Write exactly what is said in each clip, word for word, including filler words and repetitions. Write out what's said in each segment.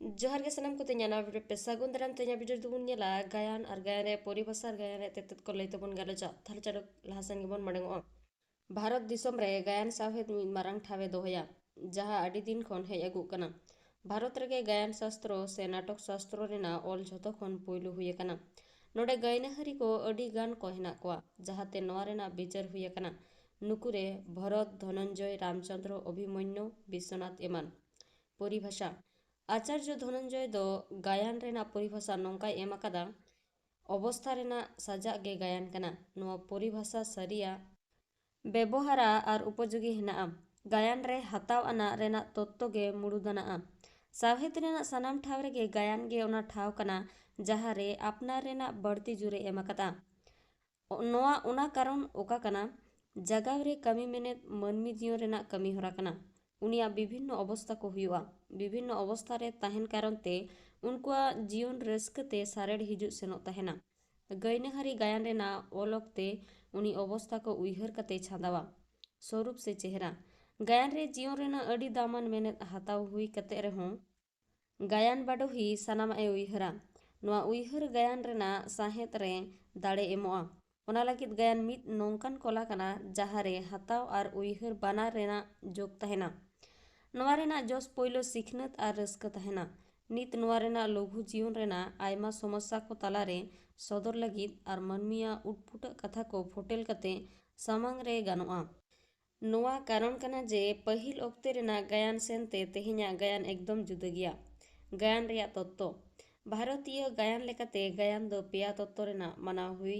ᱡᱚᱦᱟᱨ ᱜᱮ ᱥᱟᱱᱟᱢ ᱠᱚᱛᱮ ᱧᱟᱱᱟ ᱵᱤᱰᱤᱭᱳ ᱯᱮ ᱥᱟᱹᱜᱩᱱ ᱫᱟᱨᱟᱢ᱾ ᱛᱮᱦᱮᱧᱟᱜ ᱵᱤᱰᱤᱭᱳ ᱨᱮᱫᱚ ᱵᱚᱱ ᱧᱮᱞᱟ ᱜᱟᱭᱟᱱ ᱟᱨ ᱜᱟᱭᱟᱱ ᱨᱮᱭᱟᱜ ᱯᱚᱨᱤᱵᱷᱟᱥᱟ ᱟᱨ ᱜᱟᱭᱟᱱ ᱨᱮᱭᱟᱜ ᱛᱮᱛᱮᱫ ᱠᱚ ᱞᱟᱹᱭ ᱛᱮᱵᱚᱱ ᱜᱟᱞᱚᱪᱟ᱾ ᱛᱟᱦᱞᱮ ᱪᱚᱞᱚ ᱞᱟᱦᱟ ᱥᱮᱱ ᱜᱮᱵᱚᱱ ᱢᱟᱲᱟᱝᱚᱜᱼᱟ᱾ ᱵᱷᱟᱨᱚᱛ ᱫᱤᱥᱚᱢ ᱨᱮ ᱜᱟᱭᱟᱱ ᱥᱟᱶᱦᱮᱫ ᱢᱤᱫ ᱢᱟᱨᱟᱝ ᱴᱷᱟᱶ ᱮ ᱫᱚᱦᱚᱭᱟ, ᱡᱟᱦᱟᱸ ᱟᱹᱰᱤ ᱫᱤᱱ ᱠᱷᱚᱱ ᱦᱮᱡ ᱟᱹᱜᱩᱜ ᱠᱟᱱᱟ᱾ ᱵᱷᱟᱨᱚᱛ ᱨᱮᱜᱮ ᱜᱟᱭᱟᱱ ᱥᱟᱥᱛᱨᱚ ᱥᱮ ᱱᱟᱴᱚᱠ ᱥᱟᱥᱛᱨᱚ ᱨᱮᱱᱟᱜ ᱚᱞ ᱡᱷᱚᱛᱚ ᱠᱷᱚᱱ ᱯᱩᱭᱞᱩ ᱦᱩᱭ ᱟᱠᱟᱱᱟ᱾ ᱱᱚᱰᱮ ᱜᱟᱭᱱᱟᱦᱟᱹᱨᱤ ᱠᱚ ᱟᱹᱰᱤ ᱜᱟᱱ ᱠᱚ ᱦᱮᱱᱟᱜ ᱠᱚᱣᱟ, ᱡᱟᱦᱟᱸᱛᱮ ᱱᱚᱣᱟ ᱨᱮᱱᱟᱜ ᱵᱤᱪᱟᱹᱨ ᱦᱩᱭ ᱟᱠᱟᱱᱟ᱾ ᱱᱩᱠᱩ ᱨᱮ ᱵᱷᱚᱨᱚᱛ, ᱫᱷᱚᱱᱚᱱᱡᱚᱭ, ᱨᱟᱢᱪᱚᱸᱫᱽᱨᱚ, ᱚᱵᱷᱤᱢᱚᱱᱭᱩ, ᱵᱤᱥᱥᱚᱱᱟᱛᱷ ᱮᱢᱟᱱ᱾ ᱯᱚᱨᱤᱵᱷᱟᱥᱟ᱾ ᱟᱪᱟᱨᱡᱚ ᱫᱷᱚᱱᱚᱱᱡᱚᱭ ᱫᱚ ᱜᱟᱭᱟᱱ ᱨᱮᱱᱟᱜ ᱯᱚᱨᱤᱵᱷᱟᱥᱟ ᱱᱚᱝᱠᱟᱭ ᱮᱢ ᱟᱠᱟᱫᱟ, ᱚᱵᱚᱥᱛᱷᱟ ᱨᱮᱱᱟᱜ ᱥᱟᱡᱟᱜ ᱜᱮ ᱜᱟᱭᱟᱱ ᱠᱟᱱᱟ᱾ ᱱᱚᱣᱟ ᱯᱚᱨᱤᱵᱷᱟᱥᱟ ᱥᱟᱹᱨᱤᱭᱟ, ᱵᱮᱵᱚᱦᱟᱨᱟ ᱟᱨ ᱩᱯᱚᱡᱳᱜᱤ ᱦᱮᱱᱟᱜᱼᱟ᱾ ᱜᱟᱭᱟᱱ ᱨᱮ ᱦᱟᱛᱟᱣ ᱟᱱᱟᱜ ᱨᱮᱱᱟᱜ ᱛᱚᱛᱛᱚ ᱜᱮ ᱢᱩᱲᱩᱫ ᱟᱱᱟᱜᱼᱟ᱾ ᱥᱟᱶᱦᱮᱫ ᱨᱮᱱᱟᱜ ᱥᱟᱱᱟᱢ ᱴᱷᱟᱶ ᱨᱮᱜᱮ ᱜᱟᱭᱟᱱ ᱜᱮ ᱚᱱᱟ ᱴᱷᱟᱶ ᱠᱟᱱᱟ, ᱡᱟᱦᱟᱸ ᱨᱮ ᱟᱯᱱᱟᱨ ᱨᱮᱱᱟᱜ ᱵᱟᱹᱲᱛᱤ ᱡᱳᱨᱮ ᱮᱢ ᱟᱠᱟᱫᱟ᱾ ᱱᱚᱣᱟ ᱚᱱᱟ ᱠᱟᱨᱚᱱ ᱚᱠᱟ ᱠᱟᱱᱟ? ᱡᱟᱜᱟᱣ ᱨᱮ ᱠᱟᱹᱢᱤ ᱢᱮᱱᱮᱫ ᱢᱟᱹᱱᱢᱤ ᱡᱤᱭᱚᱱ ᱨᱮᱱᱟᱜ ᱠᱟᱹᱢᱤ ᱦᱚᱨᱟ ᱠᱟᱱᱟ᱾ ᱩᱱᱤᱭᱟᱜ ᱵᱤᱵᱷᱤᱱᱱᱚ ᱚᱵᱚᱥᱛᱟ ᱠᱚ ᱦᱩᱭᱩᱜᱼᱟ᱾ ᱵᱤᱵᱷᱤᱱᱱᱚ ᱚᱵᱚᱥᱛᱟ ᱨᱮ ᱛᱟᱦᱮᱱ ᱠᱟᱨᱚᱱ ᱛᱮ ᱩᱱᱠᱩᱣᱟᱜ ᱡᱤᱭᱚᱱ ᱨᱟᱹᱥᱠᱟᱹ ᱛᱮ ᱥᱟᱨᱮᱲ ᱦᱤᱡᱩᱜ ᱥᱮᱱᱚᱜ ᱛᱟᱦᱮᱱᱟ᱾ ᱜᱟᱹᱭᱱᱟᱹᱦᱟᱹᱨᱤ ᱜᱟᱭᱟᱱ ᱨᱮᱱᱟᱜ ᱚᱞ ᱚᱠᱛᱮ ᱩᱱᱤ ᱚᱵᱚᱥᱛᱟ ᱠᱚ ᱩᱭᱦᱟᱹᱨ ᱠᱟᱛᱮ ᱪᱷᱟᱸᱫᱟᱣᱟ᱾ ᱥᱚᱨᱩᱯ ᱥᱮ ᱪᱮᱦᱨᱟ᱾ ᱜᱟᱭᱟᱱ ᱨᱮ ᱡᱤᱭᱚᱱ ᱨᱮᱱᱟᱜ ᱟᱹᱰᱤ ᱫᱟᱢᱟᱱ ᱢᱮᱱᱮᱫ ᱦᱟᱛᱟᱣ ᱦᱩᱭ ᱠᱟᱛᱮ ᱨᱮᱦᱚᱸ, ᱜᱟᱭᱟᱱ ᱵᱟᱰᱚᱦᱤ ᱥᱟᱱᱟᱢᱟᱜ ᱮ ᱩᱭᱦᱟᱹᱨᱟ᱾ ᱱᱚᱣᱟ ᱩᱭᱦᱟᱹᱨ ᱜᱟᱭᱟᱱ ᱨᱮᱱᱟᱜ ᱥᱟᱶᱦᱮᱫ ᱨᱮ ᱫᱟᱲᱮ ᱮᱢᱚᱜᱼᱟ᱾ ᱚᱱᱟ ᱞᱟᱹᱜᱤᱫ ᱜᱟᱭᱟᱱ ᱢᱤᱫ ᱱᱚᱝᱠᱟᱱ ᱠᱚᱞᱟ ᱠᱟᱱᱟ, ᱡᱟᱦᱟᱸ ᱨᱮ ᱦᱟᱛᱟᱣ ᱟᱨ ᱩᱭᱦᱟᱹᱨ ᱵᱟᱱᱟᱨ ᱨᱮᱱᱟᱜ ᱡᱳᱜᱽ ᱛᱟᱦᱮᱱᱟ᱾ ᱱᱚᱣᱟ ᱨᱮᱱᱟᱜ ᱡᱚᱥ ᱯᱳᱭᱞᱳ ᱥᱤᱠᱷᱱᱟᱹᱛ ᱟᱨ ᱨᱟᱹᱥᱠᱟᱹ ᱛᱟᱦᱮᱱᱟ᱾ ᱱᱤᱛ ᱱᱚᱣᱟ ᱨᱮᱱᱟᱜ ᱞᱚᱜᱷᱩ ᱡᱤᱭᱚᱱ ᱨᱮᱱᱟᱜ ᱟᱭᱢᱟ ᱥᱚᱢᱚᱥᱥᱟ ᱠᱚ ᱛᱟᱞᱟᱨᱮ ᱥᱚᱫᱚᱨ ᱞᱟᱹᱜᱤᱫ ᱟᱨ ᱢᱟᱹᱱᱢᱤᱭᱟᱜ ᱩᱴᱯᱩᱴᱟᱹᱜ ᱠᱟᱛᱷᱟ ᱠᱚ ᱯᱷᱚᱴᱮᱞ ᱠᱟᱛᱮ ᱥᱟᱢᱟᱝ ᱨᱮ ᱜᱟᱱᱚᱜᱼᱟ᱾ ᱱᱚᱣᱟ ᱠᱟᱨᱚᱱ ᱠᱟᱱᱟ ᱡᱮ ᱯᱟᱹᱦᱤᱞ ᱚᱠᱛᱮ ᱨᱮᱱᱟᱜ ᱜᱟᱭᱟᱱ ᱥᱮᱱᱛᱮ ᱛᱮᱦᱮᱧᱟᱜ ᱜᱟᱭᱟᱱ ᱮᱠᱫᱚᱢ ᱡᱩᱫᱟᱹ ᱜᱮᱭᱟ᱾ ᱜᱟᱭᱟᱱ ᱨᱮᱭᱟᱜ ᱛᱚᱛᱛᱚ᱾ ᱵᱷᱟᱨᱚᱛᱤᱭᱚ ᱜᱟᱭᱟᱱ ᱞᱮᱠᱟᱛᱮ ᱜᱟᱭᱟᱱ ᱫᱚ ᱯᱮᱭᱟ ᱛᱚᱛᱛᱚ ᱨᱮᱱᱟᱜ ᱢᱟᱱᱟᱣ ᱦᱩᱭ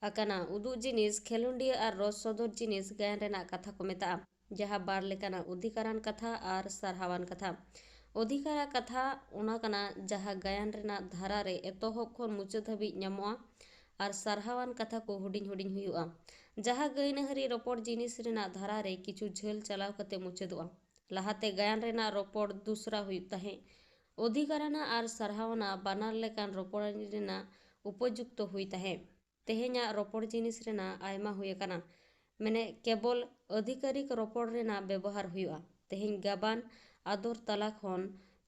ᱟᱠᱟᱱᱟ᱾ ᱩᱫᱩᱜ ᱡᱤᱱᱤᱥ, ᱠᱷᱮᱞᱳᱸᱰᱤᱭᱟᱹ ᱟᱨ ᱨᱚᱥ ᱥᱚᱫᱚᱨ ᱡᱤᱱᱤᱥ ᱜᱟᱭᱟᱱ ᱨᱮᱱᱟᱜ ᱠᱟᱛᱷᱟ ᱠᱚ ᱢᱮᱛᱟᱜᱼᱟ, ᱡᱟᱦᱟᱸ ᱵᱟᱨ ᱞᱮᱠᱟᱱᱟᱜ ᱚᱫᱷᱤᱠᱟᱨᱟᱱ ᱠᱟᱛᱷᱟ ᱟᱨ ᱥᱟᱨᱦᱟᱣᱟᱱ ᱠᱟᱛᱷᱟ᱾ ᱚᱫᱷᱤᱠᱟᱨᱟᱜ ᱠᱟᱛᱷᱟ ᱚᱱᱟ ᱠᱟᱱᱟ, ᱡᱟᱦᱟᱸ ᱜᱟᱭᱟᱱ ᱨᱮᱱᱟᱜ ᱫᱷᱟᱨᱟ ᱨᱮ ᱮᱛᱚᱦᱚᱵ ᱠᱷᱚᱱ ᱢᱩᱪᱟᱹᱫ ᱦᱟᱹᱵᱤᱡ ᱧᱟᱢᱚᱜᱼᱟ ᱟᱨ ᱥᱟᱨᱦᱟᱣᱟᱱ ᱠᱟᱛᱷᱟ ᱠᱚ ᱦᱩᱰᱤᱧ ᱦᱩᱰᱤᱧ ᱦᱩᱭᱩᱜᱼᱟ, ᱡᱟᱦᱟᱸ ᱜᱟᱹᱭᱱᱟᱹᱦᱟᱹᱨᱤ ᱨᱚᱯᱚᱲ ᱡᱤᱱᱤᱥ ᱨᱮᱱᱟᱜ ᱫᱷᱟᱨᱟ ᱨᱮ ᱠᱤᱪᱷᱩ ᱡᱷᱟᱹᱞ ᱪᱟᱞᱟᱣ ᱠᱟᱛᱮ ᱢᱩᱪᱟᱹᱫᱚᱜᱼᱟ᱾ ᱞᱟᱦᱟᱛᱮ ᱜᱟᱭᱟᱱ ᱨᱮᱱᱟᱜ ᱨᱚᱯᱚᱲ ᱫᱩᱥᱨᱟ ᱦᱩᱭᱩᱜ ᱛᱟᱦᱮᱸᱫ᱾ ᱚᱫᱷᱤᱠᱟᱨᱟᱱᱟ ᱟᱨ ᱥᱟᱨᱦᱟᱣᱟᱱᱟ ᱵᱟᱱᱟᱨ ᱞᱮᱠᱟᱱ ᱨᱚᱯᱚᱲᱟᱹᱱᱤ ᱨᱮᱱᱟᱜ ᱩᱯᱚᱡᱩᱠᱛᱚ ᱦᱩᱭ ᱛᱟᱦᱮᱸᱫ᱾ ᱛᱮᱦᱮᱧᱟᱜ ᱨᱚᱯᱚᱲ ᱡᱤᱱᱤᱥ ᱨᱮᱱᱟᱜ ᱟᱭᱢᱟ ᱦᱩᱭ ᱟᱠᱟᱱᱟ᱾ ᱢᱮᱱᱮᱫ ᱠᱮᱵᱚᱞ ᱟᱹᱫᱷᱤᱠᱟᱨᱤᱠ ᱨᱚᱯᱚᱲ ᱨᱮᱱᱟᱜ ᱵᱮᱵᱚᱦᱟᱨ ᱦᱩᱭᱩᱜᱼᱟ᱾ ᱛᱮᱦᱮᱧ ᱜᱟᱵᱟᱱ ᱟᱫᱚᱨ ᱛᱟᱞᱟ ᱠᱷᱚᱱ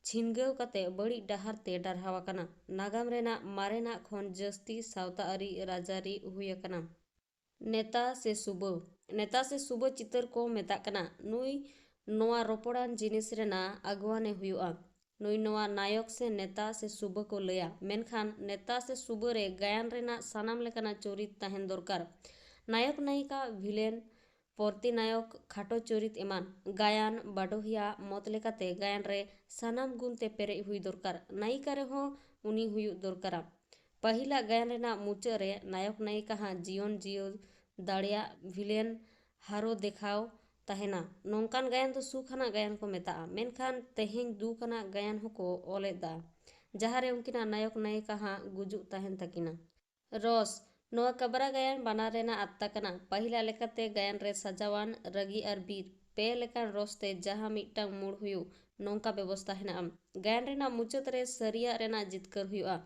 ᱪᱷᱤᱱᱜᱟᱹᱣ ᱠᱟᱛᱮ ᱵᱟᱹᱲᱤᱡ ᱰᱟᱦᱟᱨ ᱛᱮ ᱰᱟᱨᱦᱟᱣ ᱟᱠᱟᱱᱟ᱾ ᱱᱟᱜᱟᱢ ᱨᱮᱱᱟᱜ ᱢᱟᱨᱮᱱᱟᱜ ᱠᱷᱚᱱ ᱡᱟᱹᱥᱛᱤ ᱥᱟᱶᱛᱟ ᱟᱹᱨᱤ ᱨᱟᱡᱽᱟᱹᱨᱤ ᱦᱩᱭ ᱟᱠᱟᱱᱟ᱾ ᱱᱮᱛᱟ ᱥᱮ ᱥᱩᱵᱟᱹ᱾ ᱱᱮᱛᱟ ᱥᱮ ᱥᱩᱵᱟᱹ ᱪᱤᱛᱟᱹᱨ ᱠᱚ ᱢᱮᱛᱟᱜ ᱠᱟᱱᱟ᱾ ᱱᱩᱭ ᱱᱚᱣᱟ ᱨᱚᱯᱚᱲᱟᱱ ᱡᱤᱱᱤᱥ ᱨᱮᱱᱟᱜ ᱟᱹᱜᱩᱣᱟᱹᱱᱮ ᱦᱩᱭᱩᱜᱼᱟ᱾ ᱱᱩᱭ ᱱᱚᱣᱟ ᱱᱟᱭᱚᱠ ᱥᱮ ᱱᱮᱛᱟ ᱥᱮ ᱥᱩᱵᱟᱹ ᱠᱚ ᱞᱟᱹᱭᱟ, ᱢᱮᱱᱠᱷᱟᱱ ᱱᱮᱛᱟ ᱥᱮ ᱥᱩᱵᱟᱹ ᱨᱮ ᱜᱟᱭᱟᱱ ᱨᱮᱱᱟᱜ ᱥᱟᱱᱟᱢ ᱞᱮᱠᱟᱱᱟᱜ ᱪᱚᱨᱤᱛ ᱛᱟᱦᱮᱱ ᱫᱚᱨᱠᱟᱨ᱾ ᱱᱟᱭᱚᱠ ᱱᱟᱭᱤᱠᱟ, ᱵᱷᱤᱞᱮᱱ, ᱯᱨᱚᱛᱤᱱᱟᱭᱚᱠ, ᱠᱷᱟᱴᱚ ᱪᱚᱨᱤᱛ ᱮᱢᱟᱱ᱾ ᱜᱟᱭᱟᱱ ᱵᱟᱰᱚᱦᱤᱭᱟᱜ ᱢᱚᱛ ᱞᱮᱠᱟᱛᱮ ᱜᱟᱭᱟᱱ ᱨᱮ ᱥᱟᱱᱟᱢ ᱜᱩᱱ ᱛᱮ ᱯᱮᱨᱮᱡ ᱦᱩᱭ ᱫᱚᱨᱠᱟᱨ᱾ ᱱᱟᱭᱤᱠᱟ ᱨᱮᱦᱚᱸ ᱩᱱᱤ ᱦᱩᱭᱩᱜ ᱫᱚᱨᱠᱟᱨᱟ᱾ ᱯᱟᱹᱦᱤᱞᱟᱜ ᱜᱟᱭᱟᱱ ᱨᱮᱱᱟᱜ ᱢᱩᱪᱟᱹᱫ ᱨᱮ ᱱᱟᱭᱚᱠ ᱱᱟᱭᱤᱠᱟ ᱦᱟᱜ ᱡᱤᱭᱚᱱ ᱡᱤᱭᱟᱹᱣ ᱫᱟᱲᱮᱭᱟᱜ ᱵᱷᱤᱞᱮᱱ ᱦᱟᱨᱳ ᱫᱮᱠᱷᱟᱣ ᱛᱟᱦᱮᱱᱟ᱾ ᱱᱚᱝᱠᱟᱱ ᱜᱟᱭᱟᱱ ᱫᱚ ᱥᱩᱠ ᱟᱱᱟᱜ ᱜᱟᱭᱟᱱ ᱠᱚ ᱢᱮᱛᱟᱜᱼᱟ, ᱢᱮᱱᱠᱷᱟᱱ ᱛᱮᱦᱮᱧ ᱫᱩᱠ ᱟᱱᱟᱜ ᱜᱟᱭᱟᱱ ᱦᱚᱸᱠᱚ ᱚᱞ ᱮᱫᱟ, ᱡᱟᱦᱟᱸ ᱨᱮ ᱩᱱᱠᱤᱱᱟᱜ ᱱᱟᱭᱚᱠ ᱱᱟᱭᱤᱠᱟ ᱦᱟᱜ ᱜᱩᱡᱩᱜ ᱛᱟᱦᱮᱱ ᱛᱟᱹᱠᱤᱱᱟ᱾ ᱨᱚᱥ᱾ ᱱᱚᱣᱟ ᱠᱟᱵᱨᱟ ᱜᱟᱭᱟᱱ ᱵᱟᱱᱟᱨ ᱨᱮᱱᱟᱜ ᱟᱛᱛᱟ ᱠᱟᱱᱟ᱾ ᱯᱟᱹᱦᱤᱞᱟᱜ ᱞᱮᱠᱟᱛᱮ ᱜᱟᱭᱟᱱ ᱨᱮ ᱥᱟᱡᱟᱣᱟᱱ, ᱨᱟᱹᱜᱤ ᱟᱨ ᱵᱤᱨ, ᱯᱮ ᱞᱮᱠᱟᱱ ᱨᱚᱥ ᱛᱮ ᱡᱟᱦᱟᱸ ᱢᱤᱫᱴᱟᱝ ᱢᱩᱲ ᱦᱩᱭᱩᱜ, ᱱᱚᱝᱠᱟ ᱵᱮᱵᱚᱥᱛᱟ ᱦᱮᱱᱟᱜᱼᱟ᱾ ᱜᱟᱭᱟᱱ ᱨᱮᱱᱟᱜ ᱢᱩᱪᱟᱹᱫ ᱨᱮ ᱥᱟᱹᱨᱤᱭᱟᱜ ᱨᱮᱱᱟᱜ ᱡᱤᱛᱠᱟᱹᱨ ᱦᱩᱭᱩᱜᱼᱟ᱾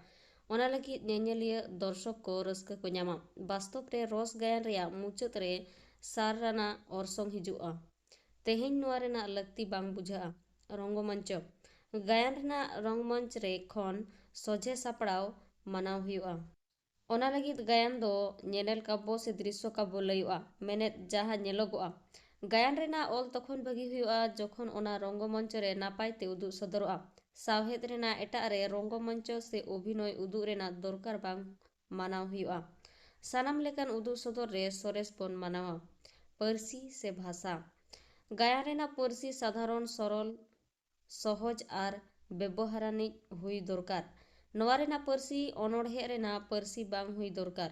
ᱚᱱᱟ ᱞᱟᱹᱜᱤᱫ ᱧᱮᱧᱮᱞᱤᱭᱟᱹ, ᱫᱚᱨᱥᱚᱠ ᱠᱚ ᱨᱟᱹᱥᱠᱟᱹ ᱠᱚ ᱧᱟᱢᱟ᱾ ᱵᱟᱥᱛᱚᱵ ᱨᱮ ᱨᱚᱥ ᱜᱟᱭᱟᱱ ᱨᱮᱭᱟᱜ ᱢᱩᱪᱟᱹᱫ ᱨᱮ ᱥᱟᱨ ᱨᱮᱱᱟᱜ ᱚᱨᱥᱚᱝ ᱦᱤᱡᱩᱜᱼᱟ᱾ ᱛᱮᱦᱮᱧ ᱱᱚᱣᱟ ᱨᱮᱱᱟᱜ ᱞᱟᱹᱠᱛᱤ ᱵᱟᱝ ᱵᱩᱡᱷᱟᱹᱜᱼᱟ᱾ ᱨᱚᱝᱜᱚᱢᱚᱧᱪᱚ᱾ ᱜᱟᱭᱟᱱ ᱨᱮᱱᱟᱜ ᱨᱚᱝᱜᱚᱢᱚᱧᱪ ᱨᱮ ᱠᱷᱚᱱ ᱥᱚᱡᱷᱮ ᱥᱟᱯᱲᱟᱣ ᱢᱟᱱᱟᱣ ᱦᱩᱭᱩᱜᱼᱟ᱾ ᱚᱱᱟ ᱞᱟᱹᱜᱤᱫ ᱜᱟᱭᱟᱱ ᱫᱚ ᱧᱮᱱᱮᱞ ᱠᱟᱵᱵᱚ ᱥᱮ ᱫᱨᱤᱥᱥᱚ ᱠᱟᱵᱵᱚ ᱞᱟᱹᱭᱚᱜᱼᱟ, ᱢᱮᱱᱮᱫ ᱡᱟᱦᱟᱸ ᱧᱮᱞᱚᱜᱚᱜᱼᱟ᱾ ᱜᱟᱭᱟᱱ ᱨᱮᱱᱟᱜ ᱚᱞ ᱛᱚᱠᱷᱚᱱ ᱵᱷᱟᱹᱜᱤ ᱦᱩᱭᱩᱜᱼᱟ, ᱡᱚᱠᱷᱚᱱ ᱚᱱᱟ ᱨᱚᱝᱜᱚᱢᱚᱧᱪᱚ ᱨᱮ ᱱᱟᱯᱟᱭ ᱛᱮ ᱩᱫᱩᱜ ᱥᱚᱫᱚᱨᱚᱜᱼᱟ᱾ ᱥᱟᱶᱦᱮᱫ ᱨᱮᱱᱟᱜ ᱮᱴᱟᱜ ᱨᱮ ᱨᱚᱝᱜᱚᱢᱚᱧᱪᱚ ᱥᱮ ᱚᱵᱷᱤᱱᱚᱭ ᱩᱫᱩᱜ ᱨᱮᱱᱟᱜ ᱫᱚᱨᱠᱟᱨ ᱵᱟᱝ ᱢᱟᱱᱟᱣ ᱦᱩᱭᱩᱜᱼᱟ᱾ ᱥᱟᱱᱟᱢ ᱞᱮᱠᱟᱱ ᱩᱫᱩᱜ ᱥᱚᱫᱚᱨ ᱨᱮ ᱥᱚᱨᱮᱥ ᱵᱚᱱ ᱢᱟᱱᱟᱣᱟ᱾ ᱯᱟᱹᱨᱥᱤ ᱥᱮ ᱵᱷᱟᱥᱟ᱾ ᱜᱟᱭᱟᱱ ᱨᱮᱱᱟᱜ ᱯᱟᱹᱨᱥᱤ ᱥᱟᱫᱷᱟᱨᱚᱱ, ᱥᱚᱨᱚᱞ, ᱥᱚᱦᱚᱡ ᱟᱨ ᱵᱮᱵᱚᱦᱟᱨᱟᱱᱤᱡ ᱦᱩᱭ ᱫᱚᱨᱠᱟᱨ᱾ ᱱᱚᱣᱟ ᱨᱮᱱᱟᱜ ᱯᱟᱹᱨᱥᱤ ᱚᱱᱚᱬᱦᱮ ᱨᱮᱱᱟᱜ ᱯᱟᱹᱨᱥᱤ ᱵᱟᱝ ᱦᱩᱭ ᱫᱚᱨᱠᱟᱨ᱾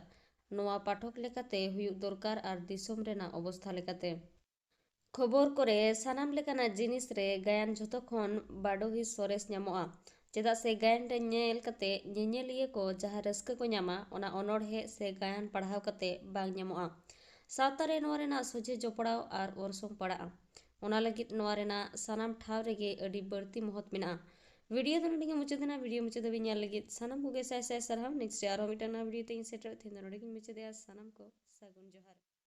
ᱱᱚᱣᱟ ᱯᱟᱴᱷᱚᱠ ᱞᱮᱠᱟᱛᱮ ᱦᱩᱭᱩᱜ ᱫᱚᱨᱠᱟᱨ ᱟᱨ ᱫᱤᱥᱚᱢ ᱨᱮᱱᱟᱜ ᱚᱵᱚᱥᱛᱷᱟ ᱞᱮᱠᱟᱛᱮ᱾ ᱠᱷᱚᱵᱚᱨ ᱠᱚᱨᱮ ᱥᱟᱱᱟᱢ ᱞᱮᱠᱟᱱᱟᱜ ᱡᱤᱱᱤᱥ ᱨᱮ ᱜᱟᱭᱟᱱ ᱡᱷᱚᱛᱚ ᱠᱷᱚᱱ ᱵᱟᱰᱚᱦᱤ ᱥᱚᱨᱮᱥ ᱧᱟᱢᱚᱜᱼᱟ, ᱪᱮᱫᱟᱜ ᱥᱮ ᱜᱟᱭᱟᱱ ᱨᱮ ᱧᱮᱞ ᱠᱟᱛᱮ ᱧᱮᱧᱮᱞᱤᱭᱟᱹ ᱠᱚ ᱡᱟᱦᱟᱸ ᱨᱟᱹᱥᱠᱟᱹ ᱠᱚ ᱧᱟᱢᱟ, ᱚᱱᱟ ᱚᱱᱚᱬᱦᱮ ᱥᱮ ᱜᱟᱭᱟᱱ ᱯᱟᱲᱦᱟᱣ ᱠᱟᱛᱮ ᱵᱟᱝ ᱧᱟᱢᱚᱜᱼᱟ᱾ ᱥᱟᱶᱛᱟ ᱨᱮ ᱱᱚᱣᱟ ᱨᱮᱱᱟᱜ ᱥᱚᱡᱷᱮ ᱡᱚᱯᱲᱟᱣ ᱟᱨ ᱚᱨᱥᱚᱝ ᱯᱟᱲᱟᱜᱼᱟ᱾ ᱚᱱᱟ ᱞᱟᱹᱜᱤᱫ ᱱᱚᱣᱟ ᱨᱮᱱᱟᱜ ᱥᱟᱱᱟᱢ ᱴᱷᱟᱶ ᱨᱮᱜᱮ ᱟᱹᱰᱤ ᱵᱟᱹᱲᱛᱤ ᱢᱚᱦᱚᱛ ᱢᱮᱱᱟᱜᱼᱟ᱾ ᱵᱷᱤᱰᱤᱭᱳ ᱫᱚ ᱱᱚᱰᱮ ᱜᱮ ᱢᱩᱪᱟᱹᱫ ᱮᱱᱟ᱾ ᱵᱷᱤᱰᱤᱭᱳ ᱢᱩᱪᱟᱹᱫ ᱫᱷᱟᱹᱵᱤᱡ ᱧᱮᱞ ᱞᱟᱹᱜᱤᱫ ᱥᱟᱱᱟᱢ ᱠᱚᱜᱮ ᱥᱟᱭ ᱥᱟᱭ ᱥᱟᱨᱦᱟᱣ᱾ ᱱᱮᱠᱥᱴ ᱨᱮ ᱟᱨᱦᱚᱸ ᱢᱤᱫᱴᱟᱝ ᱱᱟᱣᱟ ᱵᱷᱤᱰᱤᱭᱳ ᱛᱮ ᱤᱧ ᱥᱮᱴᱮᱨᱚᱜ᱾ ᱛᱮᱦᱮᱧ ᱫᱚ ᱱᱚᱰᱮ ᱜᱮᱧ ᱢᱩᱪᱟᱹᱫᱮᱜᱼᱟ᱾ ᱥᱟᱱᱟᱢ ᱠᱚ ᱥᱟᱹᱜᱩᱱ ᱡᱚᱦᱟᱨ᱾